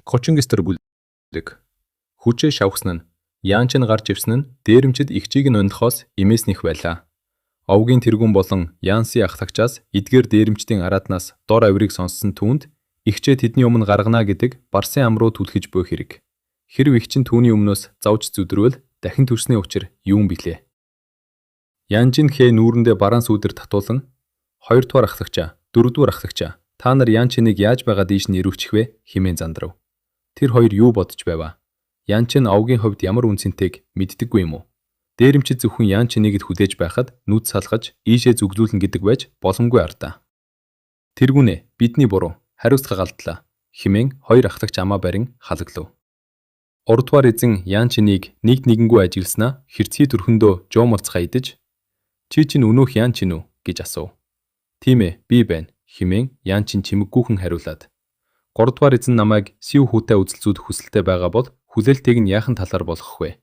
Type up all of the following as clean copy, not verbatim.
31 дугаар бүлэг. Хүчээ шавхсан нь Яан Чин гарч ирсэн нь дээрэмчид эгчийг нь унилахоос имээснийх байлаа. Овгийн тэргүүн болон Янси ахлагчаас эдгээр дээрэмчдийн араатнаас дор авирыг сонссон түүнд эгчээ тэдний өмнө гаргана гэдэг барсын ам руу түлхэж буй хэрэг. Хэрэв эгч нь түүний өмнөөс зовж зүдэрвэл дахин төрсний учир юун билээ. Янжин хээ нүүрэндээ бараан сүүдэр татуулан "Хоёрдугаар ахлагчаа, дөрөвдүгээр ахлагчаа, та нар Ян Чинийг яаж байгаа дийш нь ирүүлчих вэ?" хэмээн зандрав. Тэр хоёр юу бодож байваа? Ян Чин овгийн хувьд ямар үнэ цэнтэйг мэддэггүй юм уу? Дээрэмчид зөвхөн Ян Чинийг л хүлээж байхад нүд салгаж ийшээ зүглүүлнэ гэдэг байж боломгүй ардаа. "Тэргүүнээ, бидний буруу, хариуцлага алдлаа", хэмээн хоёр ахлагч амаа барин халаглав. Гуравдугаар эзэн Ян Чинийг нэг нэгэнгүй ажигласнаа хэрцгий төрхөндөө жуумалцгаа идэж, "Чи чинь өнөөх Ян Чин үү?" гэж асуув. "Тийм ээ, би байна", хэмээн Ян Чин чимэггүйхэн хариулаад. "Гуравдугаар эзэн намайг Сив хүүтэй узалзуулах хүсэлтэй байгаа бол хүлээлтийг нь яахан талаар болгох вэ?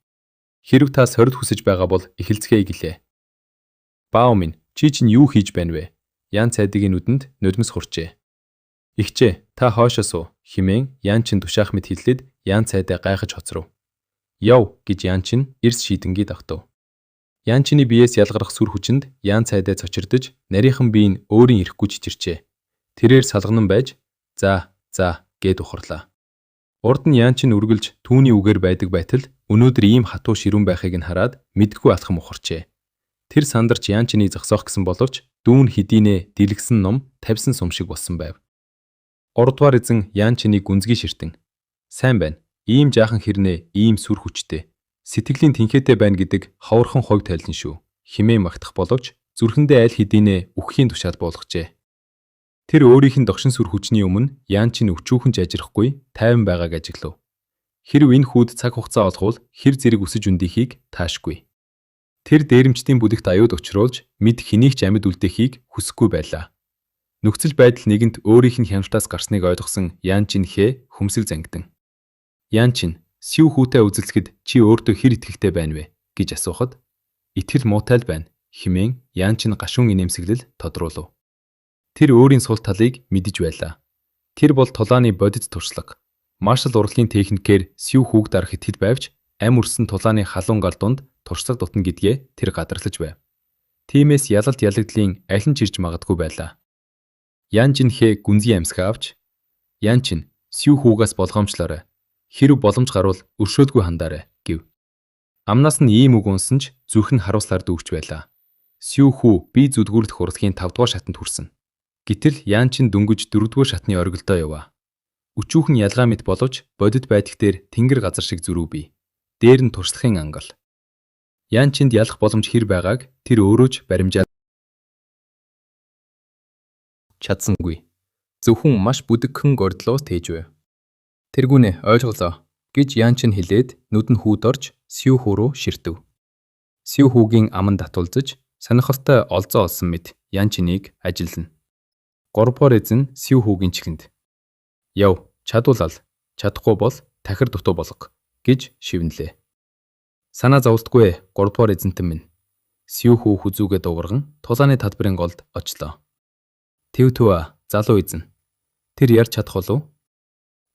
Хэрэв та сорил хүсэж байгаа бол эхэлцгээе", гэлээ. "Бао минь, чи чинь юу хийж байна вэ?" Ян цайдгийн нүдэнд нулимс хурчээ. "Эгчээ, та хойшоо суу", хэмээн Ян Чин тушаах мэт хэллээд Ян цайдаа гайхаж хоцров. "Яв", гэж Ян Чин эрс шийдэнгээ давтав. Ян Чиний биеэс ялгарах сүр хүчинд Ян цайдаа цочирдож, нарийнхан бие нь өөрийн ирэхгүй чичирчээ. Тэрээр салганан байж "За, за" гээд ухарлаа. Урд нь Ян Чин үргэлж түүний үгээр байдаг байтал өнөөдөр ийм хатуу ширүүн байхыг нь хараад мэдэхгүй алхам ухарчээ. Тэр сандарч Ян Чинийг зогсоох гэсэн боловч дүү нь хэдийнээ дэлгэсэн ном тавьсан сум шиг болсон байв. Гуравдугаар эзэн Ян Чинийг гүнзгий ширтэн, "Сайн байна. Ийм жаахан хэрнээ ийм сүр хүчтэй. Сэтгэлийн тэнхээтэй байна гэдэг ховорхон хувь тайлан шүү", хэмээн магтах боловч зүрхэндээ аль хэдийнээ үхэхийн тушаал буулгажээ. Тэр өөрийнх нь догшин сүр хүчний өмнө Ян Чин өчүүхэн ч ажирахгүй тайван байгааг ажиглав. Хэрэв энэ хүүд цаг хугацаа олговол хэр зэрэг өсөж өндийхийг таашгүй. Тэр дээрэмчдийн бүлэгт аюул учруулж мэд хэнийг ч амьд үлдээхийг хүсэхгүй байлаа. Нөхцөл байдал нэгэнт өөрийнх нь хяналтаас гарсныг ойлгосон Ян Чин хээ хөмсөг зангидан. Ян Чин, "Сив хүүтэй узалцэхэд чи өөртөө хэр итгэлтэй байна вэ?" гэж асуухад, "Итгэл муутай л байна", хэмээн Ян Чин гашуун инээмсэглэл тодруулав. Тэр өөрийн сул талыг мэдэж байлаа. Тэр бол тулааны бодит туршлага. Маршал урлагийн техникээр Сив хүүг дарах итгэл байвч амь өрсөн тулааны халуун гал дунд туршлага дутна гэдгээ тэр гадарлаж байв. Тиймээс ялалт ялагдлын аль нь ч ирж магадгүй байлаа. Ян Жин хэ гүнзгий амьсгаа авч, "Ян Чин, Сив хүүгээс болгоомжлоорой. Хэрэв боломж гарвал өршөөлгүй хандаарай", гэв. Амнаас нь ийм үг унсан ч зүрх нь харуулсаар дүүрч байлаа. Сив хүү бие зүдгүүрлэх урлагийн 5 дугаар шатанд хүрсэн. Гэтэл Ян Чин дөнгөж 4 дугаар шатны оргилдоо яваа. Өчүүхэн ялгаа мэт боловч бодит байдал дээр тэнгэр газар шиг зөрүү бий. Дээр нь туршлагын ангал. Ян Чинд ялах боломж хэр байгааг тэр өөрөө ч баримжаалж чадсангүй. Зөвхөн маш бүдэгхэн горьдлоос тээж байв. "Тэргүүнээ, ойлголоо", гэж Ян Чин хэлээд нүд нь хүүд орж Сю хүү рүү ширтэв. Сю хүүгийн аман татулзаж сонирхолтой олзоо олсон мэт Ян Чинийг ажиллана. Гуравдугаар эзэн Сю хүүгийн чихэнд "Яв, чадвал ал, чадахгүй бол тахир дутуу болго", гэж шивнэлээ. "Санаа зоволтгүй ээ, гуравдугаар эзэнтэн минь." Сю хүү хүзүүгээ дуугарган тулааны талбарын голд очлоо. "Төв төв, залуу эзэн. Тэр ярьж чадах болов?"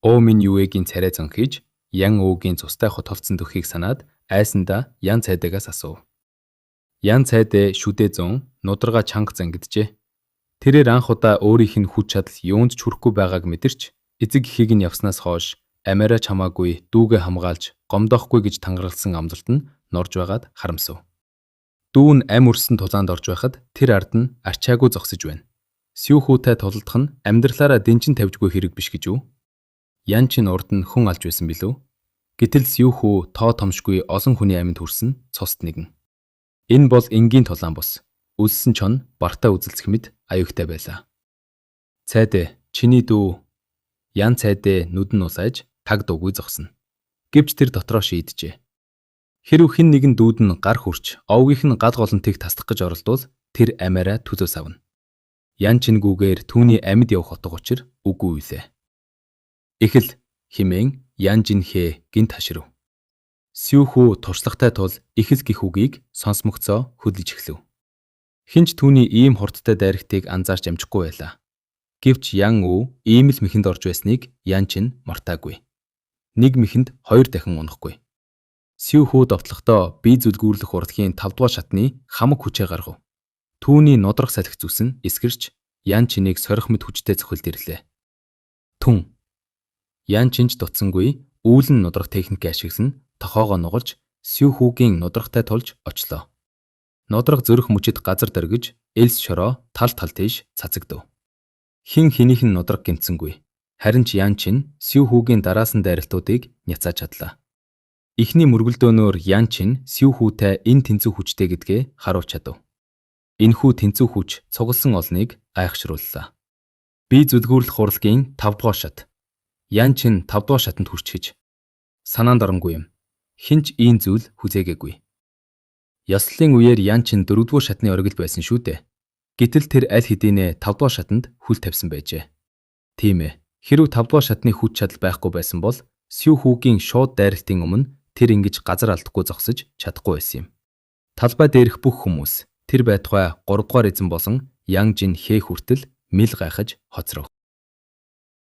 Оо минь Юэгийн царай зонхийж, Ян өвгийн цустай хотолцсон төхийг санаад айсандаа Ян цайдагаас асуув. Ян цайдаа шүдээ зун нударгаа чанга зангиджээ. Тэрээр анх удаа өөрийнх нь хүч чадал юунд ч хүрэхгүй байгааг мэдэрч эцэг эхийг нь явснаас хойш амиараа ч хамаагүй дүүгээ хамгаалж гомдоохгүй гэж тангаралсан амлалт нь норж байгаад харамсав. Дүү нь амь өрсөн тулаанд орж байхад тэр ард нь арчаагүй зогсож байна. Сю хүүтэй тулалдах нь амьдралаараа дэнчин тавьжгүй хэрэг биш гэж үү? Ян чин урд нь хүн алж байсан билүү? Гэтэл Сю хүү тоо томшгүй олон хүний амьд хүрсэн цост нэгэн. Энэ бол энгийн тулаан бус. Өлссөн чон бартай үзэлцэх мэт аюултай байлаа. "Цайдээ, чиний дүү." Ян цайдээ нүд нь улайж таг дуугүй зогсно. Гэвч тэр дотроо шийджээ. Хэрэв хэн нэгэн дүүд нь гар хүрч овгийнх нь гал голонтыг таслах гэж оролдвол тэр амиараа төлөөс авна. Ян чингүүгээр түүний амьд явах утга учир үгүй билээ. "Эхэл", хэмээн Ян Жинхэ гэнэт хаширав. Сю хүү туршлагатай тул "эхэл" гэх үгийг сонсомогцоо хөдлөж эхлэв. Хэн ч түүний ийм хурдтай дайрахтыг анзаарч амжихгүй байлаа. Гэвч Ян Ү ийм л мэхэнд орж байсныг Ян Чин мартаагүй. Нэг мэхэнд хоёр дахин унахгүй. Сю Хүү довтлохдоо бие зүлгүүрлэх урлагийн 5 дугаар шатны хамаг хүчээ гаргав. Түүний нудрах салхи зүсэн эсгэрч Ян Чинийг сорих мэт хүчтэй цохилт ирлээ. Түн. Ян Чинч дутсангүй үүлэн нудрах техникээ ашиглан тохоогоо нугалж Сю Хүүгийн нудрахтай тулж очлоо. Нудраг зүрх мөчид газар дөргиж, элс шороо тал тал тийш цацагдав. Хэн хэнийх нь нудраг гэмтсэнгүй. Харин ч Ян Чин Сю Хүүгийн дараасан дайралтуудыг няцааж чадлаа. Эхний мөргөлдөөнөөр Ян Чин Сю Хүүтэй энэ тэнцүү хүчтэй гэдгээ харуулж чадав. Энэхүү тэнцүү хүч цугласан олныг гайхшрууллаа. Бие зүлгүүрлэх урлагийн 5 дугаар шат. Ян Чин 5 дугаар шатанд хүрчхэж санаанд оронгүй юм. Хэн ч ийм зүйл хүзээгээгүй. Ёслолын үеэр Ян Чин 4 дугаар шатны оргил байсан шүү дээ. Гэтэл тэр аль хэдийнэ 5 дугаар шатанд хөл тавьсан байжээ. Тийм ээ. Хэрв 5 дугаар шатны хүч чадал байхгүй байсан бол Сю Хүүгийн шууд дайралтын өмнө тэр ингэж газар алдахгүй зогсож чадахгүй байсан юм. Талбай дээрх бүх хүмүүс тэр байтугай 3 дугаар эзэн болон Ян Жин Хэ хүртэл мэл гайхаж хоцров.